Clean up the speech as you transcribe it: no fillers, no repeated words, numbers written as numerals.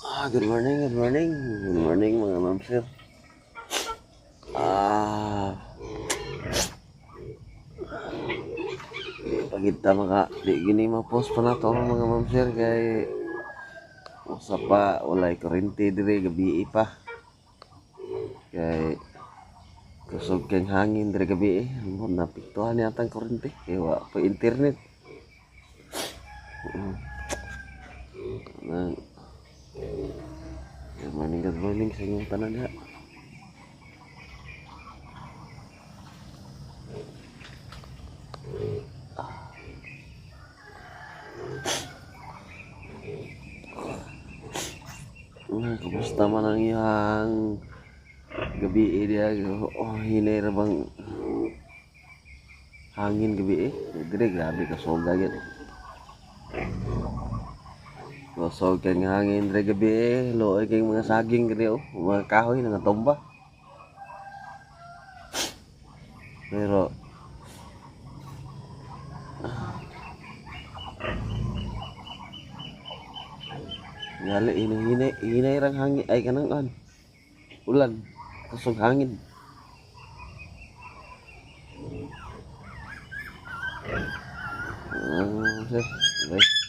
Good morning, good morning. Good morning, mga ma'am, sir. Di pa gid ta maka di gini ma-post pa nato mga ma'am, sir, kay usa pa, walay kuryente dire, gabi pa. Kay kusog kay hangin dire gabi. Mo naapektuhan yata ang kuryente kay wa pa internet. Nang good morning sa inyong tanan ha. Kumusta man ang iyang gabi diya? Oh, hinay ra bang hangin gabi eh? Dire grabe ka soga gyud. Kusog kay nga hangin dire gabi eh. Luoy kay mga saging dire oh, mga kahoy nangatumba. Pero Gali hinay hinay rang hangin ay kanang an. Ulan, kusog hangin. Sir, okay.